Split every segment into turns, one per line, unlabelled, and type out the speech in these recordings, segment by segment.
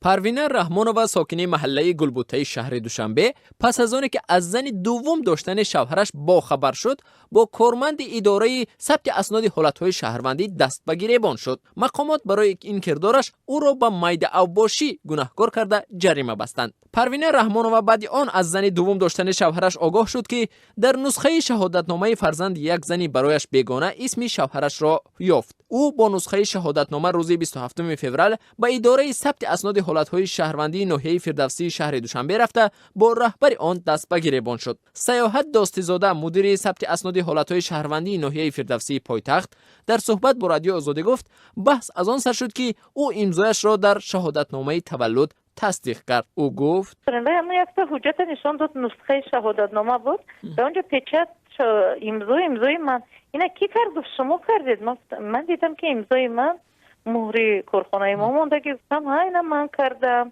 Парвина Раҳмонова, сокини маҳаллаи Гулбутаи шаҳри Душанбе, пас аз оне ки аз зани дуввум доштани шавҳараш бохабар шуд, бо корманди идораи сабти асноди ҳолатҳои шаҳрвандӣ даст ба гиребон шуд. Мақомот барои ин кирдораш ӯро ба майдаавбошӣ гунаҳкор карда, ҷарима бастанд. Парвина Раҳмонова баъди он аз зани дуввум доштани шавҳараш огоҳ шуд, ки дар нусхаи шаҳодатномаи фарзанди як зани барояш бегона исми шавҳарашро ёфт. Ӯ бо нусхаи шаҳодатнома рӯзи 27 феврал ба идораи сабти асноди ҳолатҳои шаҳрвандии ноҳияи Фирдавсии шаҳри Душанбе рафта, бо раҳбари он даст ба гиребон шуд. Саёҳат Достизода, мудири сабти асноди ҳолатҳои шаҳрвандии ноҳияи Фирдавсии пойтахт, дар суҳбат бо Радиои Озодӣ гуфт, баҳс аз он сар шуд, ки ӯ имзояшро дар шаҳодатномаи таваллуд тасдиқ кард. Ӯ гуфт:
Якта ҳуҷҷата нишон дод, нусхаи шаҳодатнома буд, дар онҷо печать, имзо, имзои ман. Ина кӣ кард? Гуфт: «Шумо кардед». Ман дидам, ки имзои ман, муҳри корхонаи мо мондагӣ. Гуфтам: «Ҳа, ина ман кардам».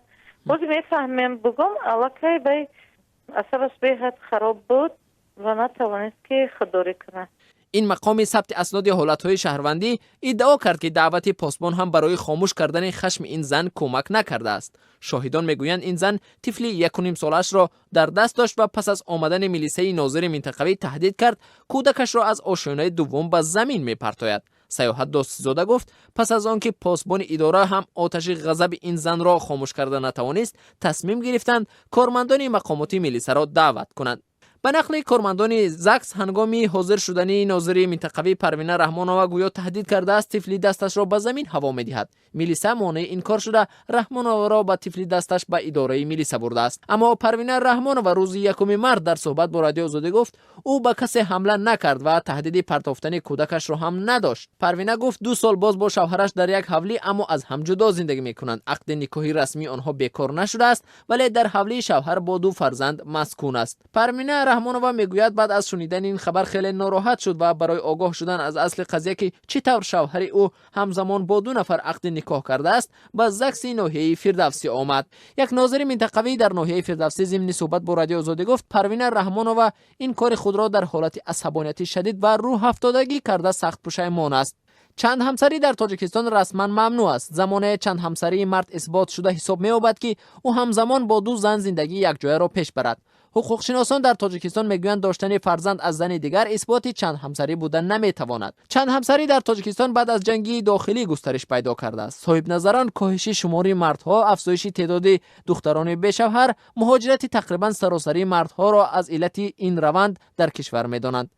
Боз мефаҳмем бугом, аллакай бай асабаш беҳад хароб буд ва натавонист, ки худдорӣ кунад.
Ин мақоми сабти асноди ҳолатҳои шаҳрвандӣ иддао кард, ки даъвати посбон ҳам барои хомӯш кардани хашми ин зан кӯмак накардааст. Шоҳидон мегӯянд, ин зан тифли 1,5 солаашро дар даст дошт ва пас аз омадани милисаи нозири минтақавӣ таҳдид кард, кӯдакашро аз ошёнаи дуввум ба замин мепартояд. Саёҳат Достизода гуфт, пас аз он ки посбони идора ҳам оташи ғазаби ин занро хомӯш карда натавонист, тасмим гирифтанд кормандони мақомоти милисаро даъват кунанд. Ба нақли кормандони ЗАГС, ҳангоми ҳозир шудани нозири минтақавӣ Парвина Раҳмонова гӯё таҳдид кардааст, тифли дасташро ба замин ҳаво медиҳад. Милиса монеи ин кор шуда, Раҳмоноваро ба тифли дасташ ба идораи милиса бурдааст. Аммо Парвина Раҳмонова рӯзи 1 март дар суҳбат бо Радиои Озодӣ гуфт, ӯ ба касе ҳамла накард ва таҳдиди партофтани кӯдакашро ҳам надошт. Парвина гуфт, 2 сол боз бо шавҳараш дар як ҳавлӣ, аммо аз ҳам ҷудо зиндагӣ мекунанд. Ақди никоҳи расмии онҳо бекор нашудааст, вале дар ҳавлии шавҳар бо ду фарзанд маскун аст. Парвина Раҳмонова мегӯяд, баъд аз шунидани ин хабар хеле нороҳат шуд ва барои огоҳ шудан аз асли қазия, ки чӣ тавр шавҳари ӯ ҳамзамон бо ду нафар ақди никоҳ кардааст, ба ЗАГСи ноҳияи Фирдавсӣ омад. Як нозири минтақавӣ дар ноҳияи Фирдавсӣ зимни суҳбат бо Радиои Озодӣ гуфт, Парвина Раҳмонова ин кори худро дар ҳолати асабонияти шадид ва рӯҳафтодагӣ карда, сахт пушаймон аст. Чанд ҳамсарӣ дар Тоҷикистон расман мамнӯъ аст. Замоне чанд ҳамсарии мард исбот шуда ҳисоб меёбад, ки ӯ ҳамзамон бо ду зан зиндагии якҷояро пеш барад. Ҳуқуқшиносон дар Тоҷикистон мегӯянд, доштани фарзанд аз зани дигар исботи чанд ҳамсарӣ буда наметавонад. Чанд ҳамсарӣ дар Тоҷикистон баъд аз ҷанги дохилӣ густариш пайдо кардааст. Соҳибназарон коҳиши шумори мардҳо, афзоиши теъдоди духтарони бешавҳар, муҳоҷирати тақрибан саросарии мардҳоро аз иллати ин раванд дар кишвар медонанд.